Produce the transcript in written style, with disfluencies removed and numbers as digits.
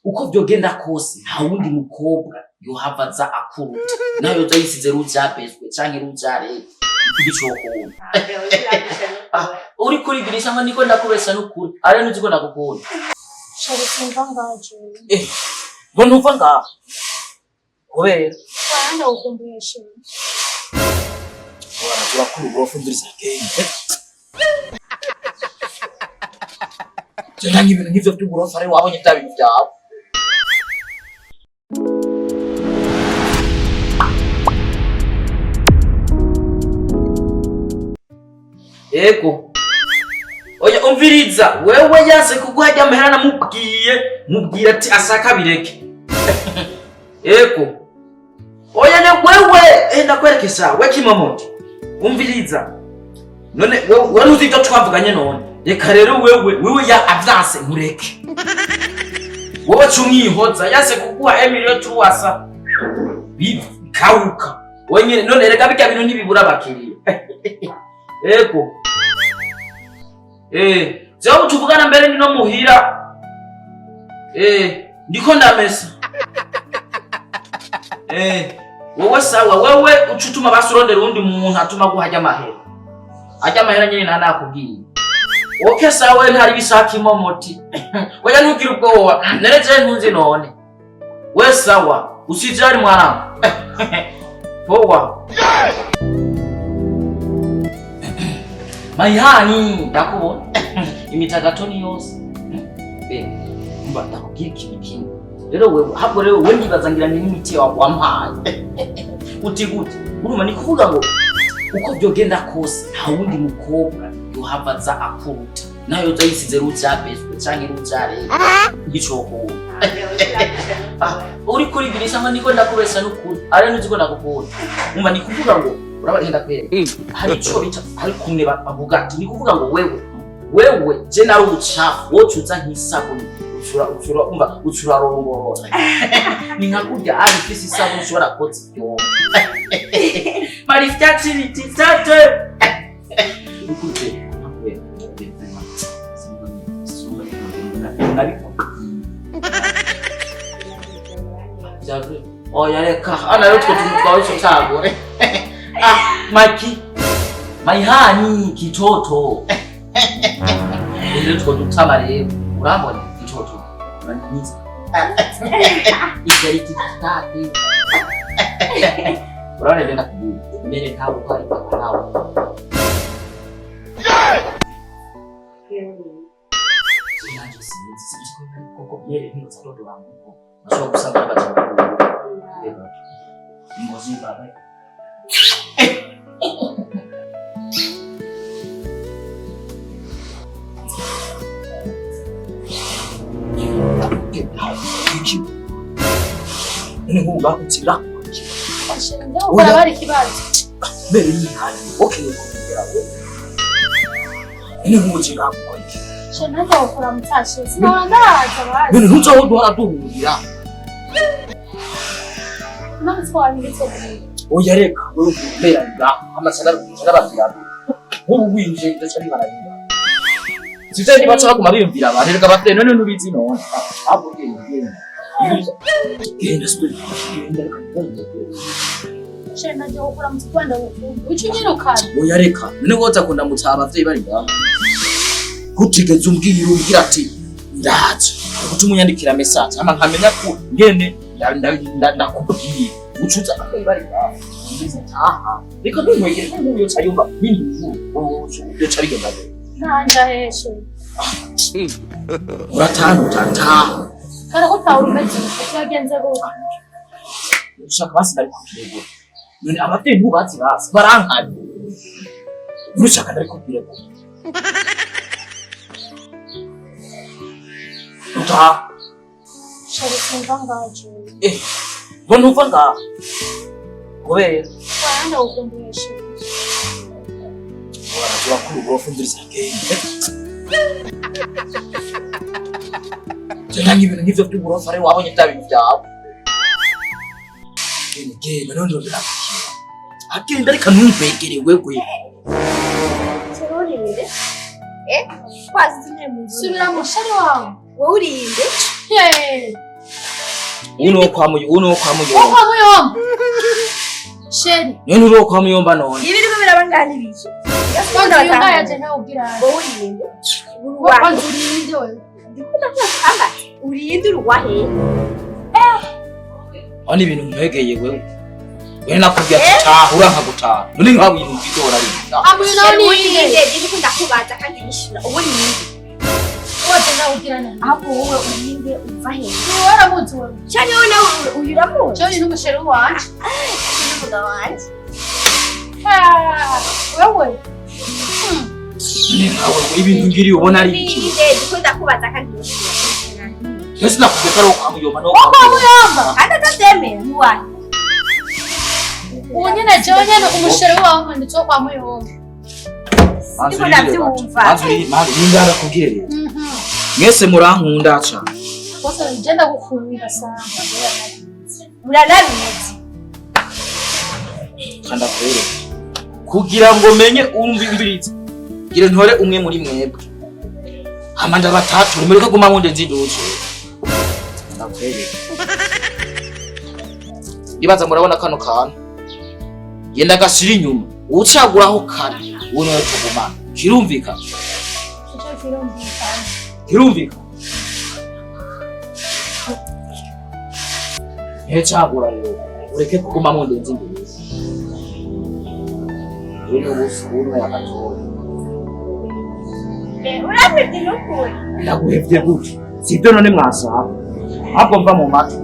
Uko vyogenda kose, nta wundi mukobwa yohava aza akuruta, nayo yoza yisize rujabezwe canke rujarete igicokunda. Ah, uri kurigirisha ngo niko ndakubesha n'ukuri, ari ntuzi ko ndagukunda. Chéri, simva ngaho jewe. Eh, ngo ntuva ngaho kubera? Oya, ndagukumbuye, chéri. Turakura uburofu mviriza kenge. Je nanga ibintu nk'ivyo vy'uburofu, ari wabonye vya bintu vyawe. Ego. Oya, umviriza, wewe yanse kuguha rya mahera namubwiye, mubwira ati asaka bireke. Ego. Oya ne wewe, ndakwerekesha we kimomoto. Umviriza. None wewe wari uzi ibyo twavuganye none. Reka rero wewe ya avance mureke. Wowe cumwihoza yanse kuguha emilio truwasa. Bikawuka. Wenyine none reka bijya bintu ntibibura abakiriya. Ego. Jewe tuvugana mbere ndi no muhira. Ndiko ndamesa. Wowe sawa, wewe ucutuma basurondera uwundi muntu atuma guhajya amahera. Ajya amahera nyine nta nakubwiye. Okay sawa, ntari bisaka imomoti. Oya, ntugire ubwoba. Nere je ntunzi none. We sawa, usijali mwanangu. Poa. Mayihani ndakubona imitagato ni yose. Mba ndakubwira ikintu kimwe rero wewe, habwo rero wewe ndibaza ngira ni n'imiti wawe wampaye uti gute. Urumva ni kuvuga ngo uko vyogenda kose, nta wundi mukobwa yohava aza akuruta, nayo yoza yisize rujabezwe canke rujarete igicokunda. Ah, uri kurigirisha ngo niko ndakubesha n'ukuri, ari ntuzi ko ndagukunda. Umva, ni kuvuga ngo urabona ndakwereka hari ico bita hari kumwe bavuga ati ni kuvuga ngo wewe je nari ubucafu, wowe uza nk'isabuni ucura ucura, umva, ucurarongorora. Ni nka kurya ari ufise isabuni ushobora koza ivyombo marifyatiriti tate ukuze. Oya reka, ana rero twe tuntu twawe tutagore. Ah, maki maihani kitoto rero two dutama rero urambona kitoto uranyiza igariki tate. Urabona rero ndakubwira mbere ntawe uhari ntawe. Sinanje sinzi sinzi ko ari koko byere ntino zadodora mu bashobora gusanga n'abaje ngozi baba. Iki none nk'ubu bakutira? Chéri, ndagukora bari ikibazo. Mbere yihari okay kugira ngo none nk'ubu kingakora iki? Chéri, nanjye gukora mutashe sinahora ndaza bazi. None ntuzaho duhora duhurira. None twabibitse kumwe. Oya reka, wewe kubera nga amasana n'ababwira nk'ubu winjiye ndaca bibarabira sivyo niba baca baguma biyumvira abantu reka bafite none nubizi none ahubwo genda genda genda sipiri genda reka nkumve. Chéri, nanjye gukora mu Rwanda gukunda uca unyirukana. Oya reka, none woza kundamutsa abavyeyi bari ngaho ntutigeze umbwira ati ndaje gutuma unyandikira message ama nkamenya ko ngene ndakubwiye ucuza abavyeyi bari ngaho ngize taha reka ntumwegere nk'ubu yoca yumva bindi yoca bigenda gute? Nanja he, chéri? Uratanu utataha. Kare ko utahora umeze uko byagenze gute? Ushaka basi ndari kubwira none abavyeyi ntubazi bazi barankanye urushaka ndari kubwira utaha. Chéri, simva ngaho jewe. Eh, ngo ntuva ngaho kubera? Oya, ndagukumbuye, chéri. Turakura uburofu mviriza kenge. Je nanga ibintu nk'ivyo vy'uburofu, ari wabonye vya bintu vyawe. Genda genda none ndondera agenda reka ntumvegere wewe. Chéri, urinde. Eh? Kwazi zimwe mu nzu. Subira mu chéri wawe. Wowe urinde. Hey! Uno kwa muyo, uno kwa muyo. Wo kwa muyomba. Chéri. None uri kwa muyomba none. Ibi biriko birabangana ibiki? Kwanza uyu ngaha yaje nawe ugira. Wowe urinde. Wo kwanza urinde wewe. Ndikunda urinde uruwahe. Ani ibintu nkwegeye wewe. Wewe nakubwiye ati taha uranka gutaha. None nkawe ibintu bidora ari. Amuyu nawe Urinde ninde? ndikunda kubaza kandi nishura. Ubu urinde. Wote nawe ugira nani? Ahubwo wowe urinde uva he? Ni waramuzi wewe. Cyane wowe nawe uyu uramuzi. Chéri ni umuchéri wanje. N'umugabo wanje. Ah, wewe. None nkawe ibintu ngiri ubona ari iki? Urinde ndikunda kubaza kandi nishura. Yesu nakubwiye ko ari kwa muyomba no. Wo kwa muyomba. Kandi atabyemera ntiwahe. Ubu nyene jewe nyene umuchéri wawe ndetse wo kwa muyomba. Ndiko ndavyumva. Manzi ndakubwire rero. Mhm. Mwese murankunda ca. Bose ngenda gukunda sana. Muranabizi. Kanda kwere. Kugira ngo menye umvimbiritse. Gira ntore umwe muri mwebwe. Hama ndabatatu mureke guma nkunde nzindutse. Ndakwere. Ndibaza murabona kano kantu. Genda gasira inyuma. Ucaguraho kare. Uwo niwe tugumana. Kirumvikana. Ico kirumvikana. Kirumvikana. Ntecagura rero. Ureke kuguma mu ndenzi imbere. Uyu ni ubusu yagatora. Urampevye n'ukuri. Ndaguhevye gute? Sibyo none mwasaba. Ahubwo mva mu matwi.